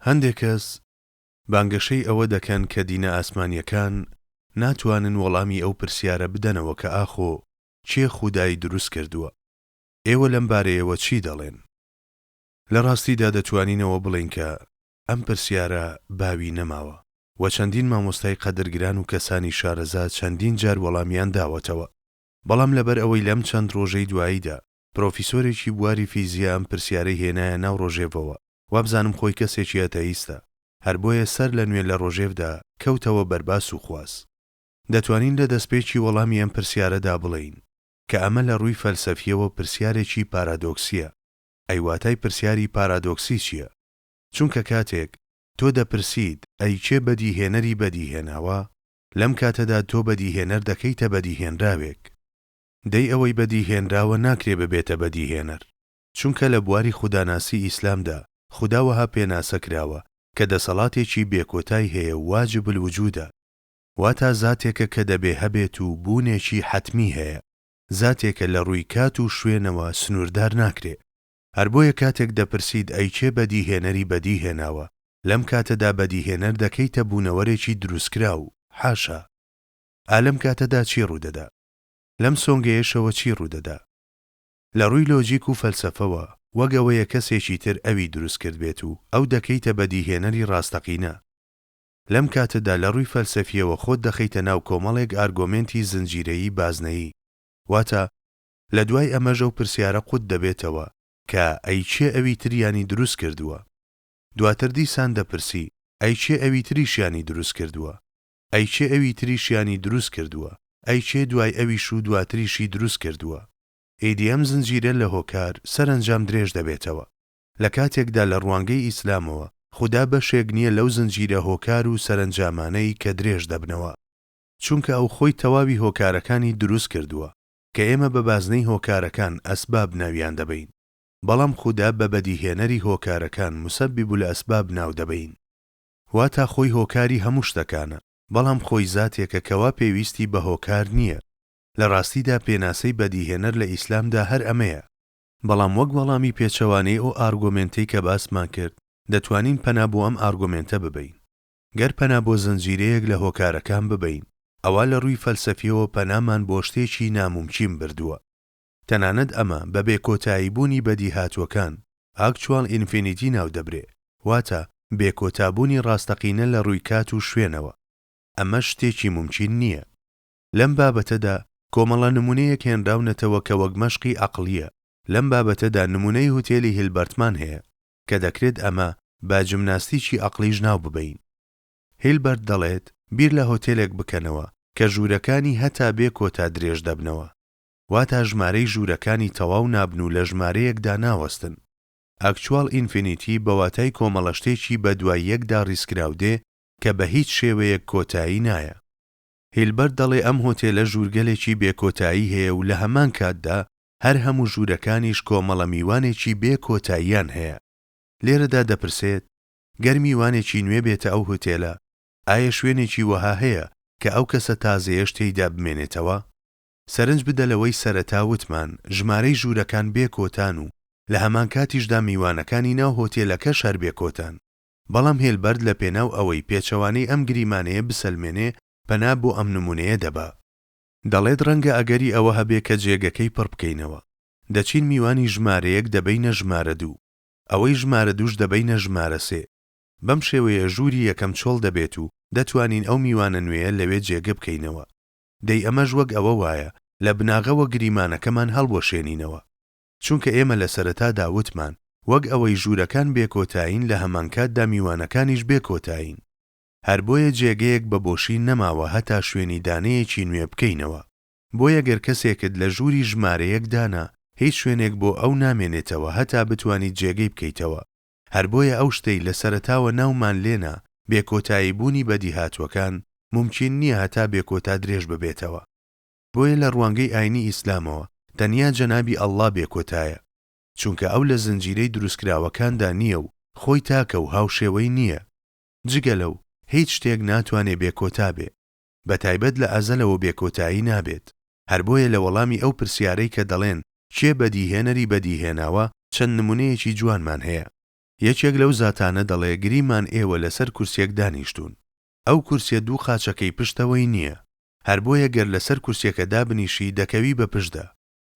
هەندێک کەس بانگەشەی ئەوە دەکەن کە دینە ئاسمانییەکان ناتوانن وەڵامی ئەو پرسیارە بدەنەوە کە ئاخۆ کێ خودای دروست کردووە؟ ئێوە لەم بارەیەوە چی دەڵێن؟ لە ڕاستیدا دەتوانین ئەوە بڵێین کە ئەم پرسیارە باوی نەماوە و چەندین مامۆستای قەدرگران و کەسانی شارەزا چەندین جار وەڵامیان داوەتەوە. بەڵام لەبەر ئەوەی لەم چەند ڕۆژەی دواییدا پرۆفیسۆرێکی بواری فیزیا ئەم پرسیارەی هێنایە ناو ڕۆژێڤەوە، وابزانم خۆی کەسێکی ئەتەیستە، هەر بۆیە سەر لە نوێ لە ڕۆژێڤدا کەوتەوە بەر باس و خواس. دەتوانین لە دەستپێکی وەڵامی ئەم پرسیارەدا بڵێین کە ئەمە لە ڕووی فەلسەفییەوە پرسیارێکی پارادۆکسییە. ئەی واتای پرسیاری پارادۆکسی چییە؟ چونکە کاتێک تۆ دەپرسیت ئەی کێ بەدیهێنەری بەدیهێناوە؟ لەم کاتەدا تۆ بەدیهێنەر دەکەیتە بەدیهێنراوێک. دەی ئەوەی بەدیهێنراوە ناکرێ ببێتە بەدیهێنەر. چونکە لە بواری خوداناسی ئیسلامدا خودا وەها پێناسە کراوە کە دەسەڵاتێکی بێکۆتای هەیە و واجب الوجودە. واتا زاتێکە کە دەبێ هەبێت و بوونێکی حەتمی هەیە. زاتێکە لە ڕووی کات و شوێنەوە سنووردار ناکرێ. هەر بۆیە کاتێک دەپرسیت ئەی کێ بەدیهێنەری بەدیهێناوە، لەم کاتەدا بەدیهێنەر دەکەیتە بوونەوەرێکی دروستکراو، حاشا. ئا لەم کاتەدا چی ڕوودەدا؟ لەم سۆنگەیەشەوە چی ڕوودەدا؟ لە ڕووی لۆجیک و فەلسەفەوە وەک ئەوەیە کەسێکی تر ئەوی دروست کردبێت و ئەو دەکەیتە بەدیهێنەری ڕاستەقینە. لەم کاتەدا لە ڕووی فەلسەفییەوە خۆت دەخەیتە ناو کۆمەڵێک ئارگۆمێنتی زنجیرەیی بازنەیی. واتە لە دوای ئەمەش ئەو پرسیارە قوت دەبێتەوە کە ئەی کێ ئەوی تریانی دروست کردووە؟ دواتر دیسان دەپرسی ئەی کێ ئەوی تریشیانی دروست کردووە؟ ئەی کێ ئەوی تریشیانی دروست کردووە؟ ئەی کێ دوای ئەویش و دواتریشی دروست کردووە؟ ئیدی ئەم زنجیرە لە هۆکار سەرەنجام درێژ دەبێتەوە. لە کاتێکدا لە ڕوانگەی ئیسلامەوە خودا بەشێک نییە لەو زنجیرە هۆکار و سەرەنجامانەی کە درێژ دەبنەوە. چونکە ئەو خۆی تەواوی هۆکارەکانی دروست کردووە، کە ئێمە بە بازنەی هۆکارەکان، اسباب، ناویان دەبەین. بەڵام خودا بە بەدیهێنەری هۆکارەکان، مسبب الاسباب، ناو دەبەین. واتا خۆی هۆکاری هەموو شتەکانە، بەڵام خۆی زاتێکە کەوا پێویستی بە هۆکار نییە. لە ڕاستیدا پێناسەی بەدیهێنەر لە ئیسلامدا هەر ئەمەیە. بەڵام وەک وەڵامی پێچەوانەی ئەو ئارگۆمێنتەی کە باسمان کرد، دەتوانین پەنا بۆ ئەم ئارگۆمێنتە ببەین. گەر پەنا بۆ زنجیرەیەک لە هۆکارەکان ببەین، ئەوا لە ڕووی فەلسەفییەوە پەنامان بۆ شتێکی نامومکین بردووە. تەنانەت ئەمە بە بێکۆتاییبوونی بەدیهاتووەکان، Actual Infinity، ناودەبرێ، واتە بێکۆتابوونی ڕاستەقینە لە ڕووی کات و شوێنەوە. ئەمەش شتێکی مومکین نییە. لەم بابەتەدا کۆمەڵە نموونەیەک هێنراونەتەوە کە وەک مەشقی عەقڵییە. لەم بابەتەدا نموونەی هوتێلی هیلبەرتمان هەیە کە دەکرێت ئەمە بە جمناستیکی عەقڵیش ناو ببەین. هیلبەرت دەڵێت بیر لە هۆتێلێک بکەنەوە کە ژوورەکانی هەتا بێ کۆتا درێژ دەبنەوە. واتا ژمارەی ژوورەکانی تەواو نابن و لە ژمارەیەکدا ناوەستن. Actual Infinity بە واتای کۆمەڵە شتێکی بە دوای یەکدا ڕیزکراو دێ کە بە هیچ شێوەیەک کۆتایی نایە. هیلبەرت دەڵێ ئەم هۆتێلە ژوورگەلێکی بێ کۆتایی هەیە و لە هەمان کاتدا هەر هەموو ژوورەکانیش کۆمەڵە میوانێکی بێ کۆتاییان هەیە. لێرەدا دەپرسێت گەر میوانێکی نوێ بێتە ئەو هوتێلە ئایە شوێنێکی وەها هەیە کە ئەو کەسە تازەیەش تێیدا بمێنێتەوە؟ سەرنج بدە لەوەی سەرەتا وتمان ژمارەی ژوورەکان بێ کۆتان و لە هەمانکاتیشدا میوانەکانی ناو هۆتێلەکەش هەر بێ کۆتان. بەڵام هێلبەرت لە پێناو ئەوەی پێچەوانەی ئەم گریمانەیە بسەلمێنێ پەنا بۆ ئەم نموونەیە دەبا. دەڵێت ڕەنگە ئەگەری ئەوە هەبێ کە جێگەکەی پڕ بکەینەوە. دەچین میوانی ژمارە یەک دەبەینە ژمارە دوو. ئەوەی ژمارە دووش دەبەینە ژمارە سێ. بەم شێوەیە ژووری یەکەم چۆڵ دەبێت و دەتوانین ئەو میوانە نوێیە لەوێ جێگە بکەینەوە. دەی ئەمەش وەک ئەوە وایە لە بناغەوە گریمانەکەمان هەڵبوەشێنینەوە. چونکە ئێمە لە سەرەتادا وتمان وەک ئەوەی ژوورەکان بێ کۆتایین لە هەمانکاتدا میوانەکانیش بێ کۆتایین. هەر بۆیە جێگەیەک بە بۆشی نەماوە هەتا شوێنی دانەیەکی نوێ بکەینەوە. بۆیە گەر کەسێکت لە ژووری ژمارە یەک دانا هیچ شوێنێک بۆ ئەو نامێنێتەوە هەتا بتوانیت جێگەی بکەیتەوە. هەر بۆیە ئەو شتەی لە سەرەتاوە ناومان لێنا بێ کۆتایی بوونی بەدیهاتووەکان مومکین نییە هەتا بێ کۆتا درێژ ببێتەوە. بۆیە لە ڕوانگەی ئاینی ئیسلامەوە تەنیا جەنابی ئەڵڵا بێ کۆتایە. چونکە ئەو لە زنجیرەی دروستکراوەکاندا نییە و خۆی تاکە و هاوشێوەی نییە. جگە لەو، هیچ شتێک ناتوانێ بێ کۆتا بێ. بە تایبەت لە ئەزەلەوە بێ کۆتایی نابێت. هەر بۆیە لە وەڵامی ئەو پرسیارەی کە دەڵێن کێ بەدیهێنەری بەدیهێناوە چەند نمونەیەکی جوانمان هەیە. یەکێک لەو زاتانە دەڵێ گریمان ئێوە لەسەر کورسیەک دانیشتوون. ئەو کورسیە دوو قاچەکەی پشتەوەی نییە. هەر بۆیە گەر لەسەر کورسیەکە دابنیشی دەکەوی بە پشتدا.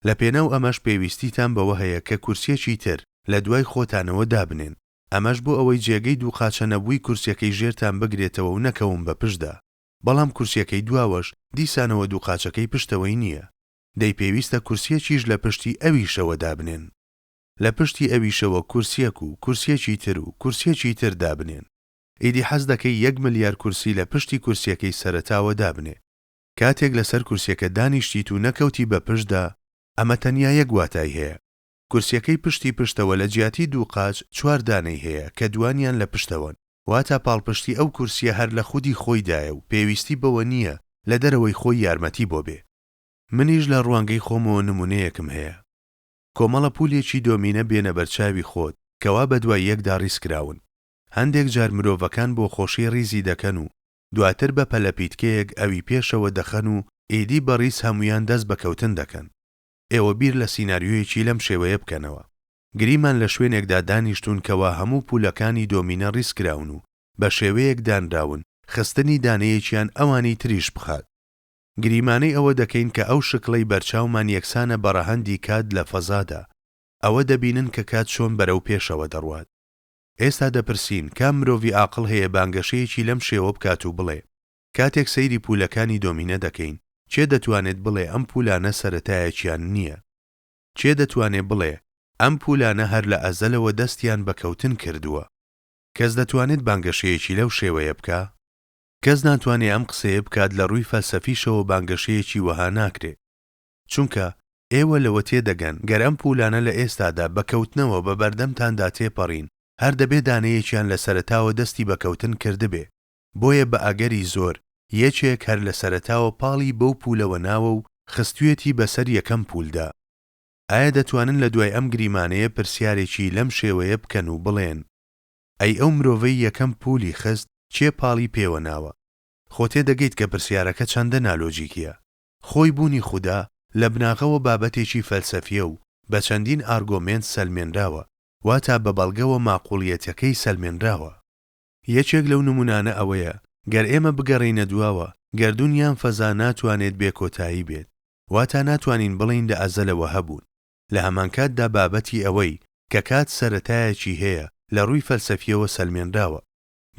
لە پێناو ئەمەش پێویستیتان بەوە هەیە کە کورسیەکی تر لە دوای خۆتانەوە دابنێن. ئەمەش بۆ ئەوەی جێگەی دوو قاچە نەبووی کورسیەکەی ژێرتان بگرێتەوە و نەکەون بە پشتدا. بەڵام کورسیەکەی دواوەش دیسانەوە دوو قاچەکەی پشتەوەی نییە. دەی پێویستە کورسیەکیش لە پشتی ئەویشەوە دابنێن. لە پشتی ئەویشەوە کورسیەک و کورسیەکی تر و کورسیەکی تر دابنێن. ئیدی حەز دەکەی یەک ملیار کورسی لە پشتی کورسیەکەی سەرەتاوە دابنێ. کاتێک لەسەر کورسیەکە دانیشتیت و نەکەوتی بە پشتدا، ئەمە تەنیا یەک واتای هەیە. کورسیەکەی پشتی پشتەوە لە جیاتی دوو قاچ چوار دانەی هەیە کە دوانیان لە پشتەوەن. واتا پاڵپشتی ئەو کورسیە هەر لە خودی خۆیدایە و پێویستی بەوە نییە لە دەرەوەی خۆی یارمەتی بۆ بێ. منیش لە ڕوانگەی خۆمەوە نمونەیەکم هەیە. کۆمەڵە پولێکی دۆمینە بێنە بەرچاوی خۆت کەوا بەدوای یەکدا ڕیزکراون. هەندێک جار مرۆڤەکان بۆ خۆشی ڕیزی دەکەن و دواتر بە پەلەپیتکەیەک ئەوی پێشەوە دەخەن و ئیدی بە ڕیز هەموویان دەست بە کەوتن دەکەن. ئێوە بیر لە سیناریۆیەکی لەم شێوەیە بکەنەوە. گریمان لە شوێنێکدا دانیشتوون کەوا هەموو پولەکانی دۆمینە ڕیزکراون و بە شێوەیەک دانراون خستنی دانەیەکیان ئەوانی تریش بخات. گریمانەی ئەوە دەکەین کە ئەو شکڵەی بەرچاومان یەکسانە بە ڕەهەندی کات لە فەزادا، ئەوە دەبینن کە کات چۆن بەرەو پێشەوە دەڕوات. ئێستا دەپرسین کام مرۆڤی ئاقڵ هەیە بانگەشەیەکی لەم شێوە بکات و بڵێ کاتێک سەیری پولەکانی دۆمینە دەکەین کێ دەتوانێت بڵێ ئەم پولانە سەرەتایەکیان نییە؟ کێ دەتوانێ بڵێ ئەم پولانە هەر لە ئەزەلەوە دەستیان بە کەوتن کردووە؟ کەس دەتوانێت بانگەشەیەکی لەو شێوەیە بکا؟ کەس ناتوانێ ئەم قسەیە بکات لە ڕووی فەلسەفیشەوە بانگەشەیەکی وەها ناکرێ. چونکە، ئێوە لەوە تێدەگەن گەر ئەم پوولانە لە ئێستادا بە کەوتنەوە بە بەردەمتاندا تێپەڕین هەر دەبێ دانەیەکیان لە سەرەتاوە دەستی بە کەوتن کردبێ بۆیە بە ئەگەری زۆر یەکێک هەر لە سەرەتاوە پاڵی بەو پوولەوە ناوە و خستویەتی بەسەر یەکەم پوولدا. ئایا دەتوانن لە دوای ئەم گریمانەیە پرسیارێکی لەم شێوەیە بکەن و بڵێن ئەی ئەو مرۆڤەی یەکەم پوولی خست کێ پاڵی پێوە ناوە؟ خۆ تێدەگەیت کە پرسیارەکە چەندە نالۆجیکیە. خۆی بوونی خودا لە بناغەوە بابەتێکی فەلسەفیە و بە چەندین ئارگۆمێنت سەلمێنراوە، واتا بە بەڵگەوە ماقوڵیەتەکەی سەلمێنراوە. یەکێک لەو نمونانە ئەوەیە گەر ئێمە بگەڕێینە دواوە، گەردوون یان فەزا ناتوانێت بێ کۆتایی بێت، واتا ناتوانین بڵێین لە ئەزەلەوە هەبوون. لە هەمانکاتدا بابەتی ئەوەی کە کات سەرەتایەکی هەیە لە ڕووی فەلسەفیەوە سەلمێنراوە.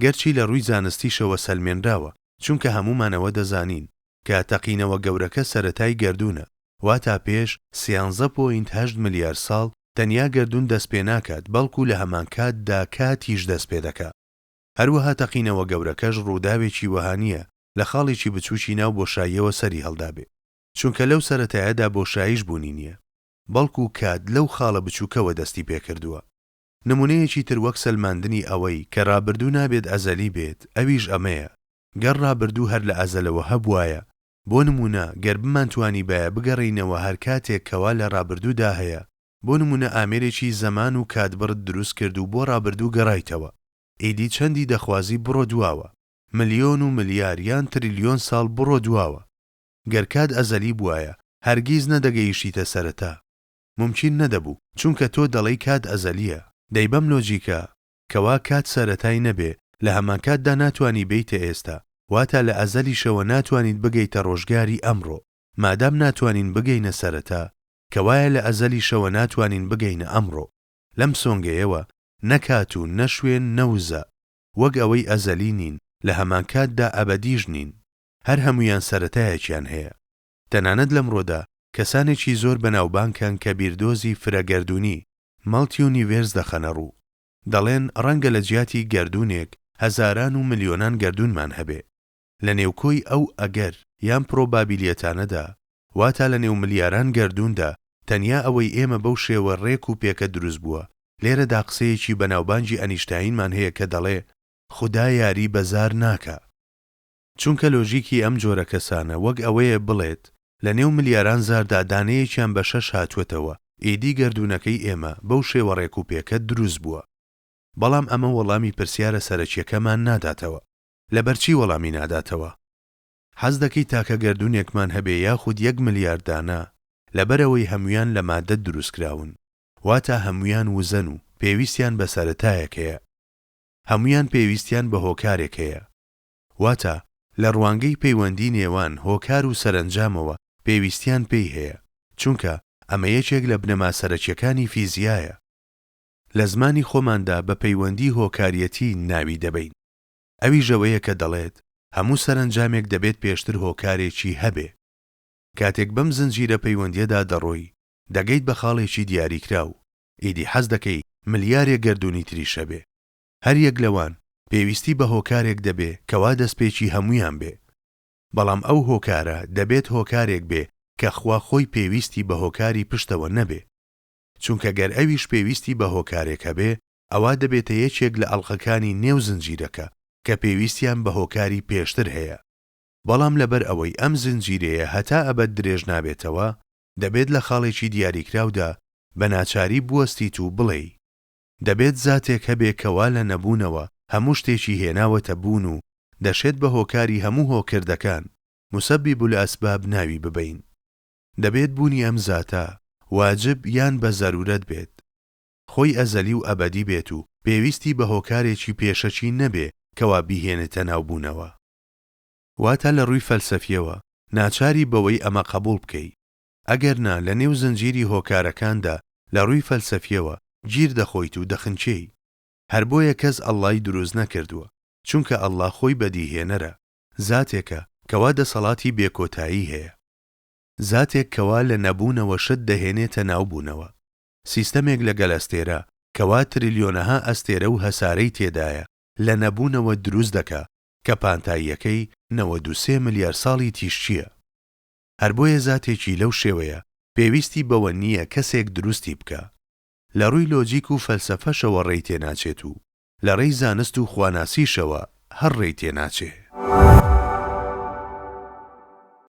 گەرچی لە ڕووی زانستیشەوە سەلمێنراوە، چونکە هەموومان ئەوە دەزانین کە تەقینەوە گەورەکە سەرەتای گەردوونە، واتا پێش سیانزە پۆینت هەشت ملیار ساڵ تەنیا گەردوون دەستپێناکات بەڵکو لە هەمانکاتدا کاتیش دەستپێدەکا. هەروەها تەقینەوە گەورەکەش ڕووداوێکی وەها نییە لە خاڵێکی بچووکی ناو بۆشاییەوە سەریهەڵدابێ، چونکە لەو سەرەتایەدا بۆشاییش بوونی نییە، بەڵکو کات لەو خاڵە بچووکەوە دەستیپێکردووە. نمونەیەکی تر وەک سەلماندنی ئەوەی کە ڕابردوو نابێت ئەزەلی بێت ئەویش ئەمەیە، گەر ڕابردوو هەر لە ئەزەلەوە هەبوایە، بۆ نمونە گەر بمانتوانیبایە بگەڕێینەوە هەر کاتێک کەوا لە ڕابردوودا هەیە، بۆ نمونە ئامێرێکی زەمان و کاتبڕت دروست کرد و بۆ ڕابردوو گەڕایتەوە، ئیدی چەندی دەخوازی بڕۆ دواوە، ملیۆن و ملیار یان تریلیۆن ساڵ بڕۆ دواوە. گەر کات ئەزەلی بوایە هەرگیز نەدەگەیشتیتە سەرەتا. مومکین نەدەبوو، چونکە تۆ دەڵێی کات ئەزەلییە. دەی بەم لۆجیکە، کەوا کات سەرەتای نەبێ، لە هەمانکاتدا ناتوانی بێیتە ئێستا، واتا لە ئەزەلیشەوە ناتوانیت بگەیتە ڕۆژگاری ئەمڕۆ، مادام ناتوانین بگەینە سەرەتا، کەوایە لە ئەزەلیشەوە ناتوانین بگەینە ئەمڕۆ. لەم سۆنگەیەوە، نە کات و نە شوێن نە وزە، وەک ئەوەی ئەزەلی نین، لە هەمانکاتدا ئەبەدیش نین. هەر هەموویان سەرەتایەکیان هەیە. تەنانەت لەمڕۆدا کەسانێکی زۆر بەناوبانگ هەن کە بیردۆزی فرە گەردوونی، Multi-universe، دەخەنە ڕوو. دەڵێن ڕەنگە لە جیاتی گەردوونێک هەزاران و ملیۆنان گەردوونمان هەبێ. لە نێو کۆی ئەو ئەگەر یان پرۆبابیلیەتانەدا، واتا لە نێو ملیاران گەردووندا تەنیا ئەوەی ئێمە بەو شێوە ڕێک و پێکە دروست بووە. لێرەدا قسەیەکی بەناوبانگی ئەنیشتاینمان هەیە کە دەڵێ خودا یاری بە زار ناکا. چونکە لۆژیکی ئەم جۆرە کەسانە وەک ئەوەیە بڵێت لە نێو ملیاران زاردا دانەیەکیان بە شەش هاتووەتەوە، ئیدی گەردوونەکەی ئێمە بەو شێوە ڕێکوپێکە دروست بووە. بەڵام ئەمە وەڵامی پرسیارە سەرەکیەکەمان ناداتەوە. لەبەرچی وەڵامی ناداتەوە؟ حەز دەکەی تاکە گەردوونێکمان هەبێ یاخود یەک ملیار دانە؟ لەبەرئەوەی هەموویان لە ماددە دروستکراون. واتا هەموویان وزەن و پێویستیان بە سەرەتایەک هەیە. هەموویان پێویستیان بە هۆکارێک هەیە. واتە لە ڕوانگەی پەیوەندی نێوان هۆکار و سەرەنجامەوە پێویستیان پێی هەیە، چونکە ئەمە یەکێک لە بنەما سەرەکیەکانی فیزیایە. لە زمانی خۆماندا بە پەیوەندی هۆکاریەتی ناوی دەبەین. ئەویش ئەوەیە کە دەڵێت هەموو سەرەنجامێک دەبێت پێشتر هۆکارێکی هەبێ. کاتێک بەم زنجیرە پەیوەندیەدا دەڕۆی دەگەیت بە خاڵێکی دیاریکراو، ئیدی حەز دەکەی ملیارێک گەردوونی تریش هەبێ. هەر یەک لەوان پێویستی بە هۆکارێک دەبێ کەوا دەستپێکی هەموویان بێ. بەڵام ئەو هۆکارە دەبێت هۆکارێک بێ کە خوا خۆی پێویستی بە هۆکاری پشتەوە نەبێ. چونکە گەر ئەویش پێویستی بە هۆکارێک هەبێ ئەوا دەبێتە یەکێک لە ئەڵقەکانی نێو زنجیرەکە کە پێویستیان بە هۆکاری پێشتر هەیە. بەڵام لەبەر ئەوەی ئەم زنجیرەیە هەتا ئەبەد درێژ نابێتەوە، دەبێت لە خاڵێکی دیاریکراودا بە ناچاری بوەستیت و بڵێی، دەبێت زاتێک هەبێ کەوا لە نەبوونەوە هەموو شتێکی هێناوەتە بوون و دەشێت بە هۆکاری هەموو هۆکردەکان، مسبب الاسباب، ناوی ببەین. دەبێت بوونی ئەم زاتە واجب یان بە زەرورەت بێت. خۆی ئەزەلی و ئەبەدی بێت و پێویستی بە هۆکارێکی پێشەکی نەبێ کەوا بیهێنێتە ناو بوونەوە. واتە لە ڕووی فەلسەفیەوە ناچاری بەوەی ئەمە قەبوڵ بکەی. ئەگەر نا لە نێو زنجیری هۆکارەکاندا لە ڕووی فەلسەفیەوە گیر دەخۆیت و دەخنکێی. هەر بۆیە کەس ئەڵڵای دروست نەکردووە، چونکە ئەڵڵا خۆی بەدیهێنەرە، زاتێکە کەوا دەسەڵاتی بێکۆتایی هەیە. زاتێک کەوا لە نەبوونەوە شت دەهێنێتە ناو بوونەوە. سیستەمێک لە گەلەستێرە کەوا تریلیۆنەها ئەستێرە و هەسارەی تێدایە لە نەبوونەوە دروست دەکا کە پانتاییەکەی 93 ملیار ساڵی تیشکییە. هەر بۆیە زاتێکی لەو شێوەیە پێویستی بەوە نییە کەسێک دروستی بکا. لە ڕووی لۆجیک و فەلسەفەشەوە ڕێی تێناچێت و لە ڕێی زانست و خواناسیشەوە هەر ڕێی تێناچێ.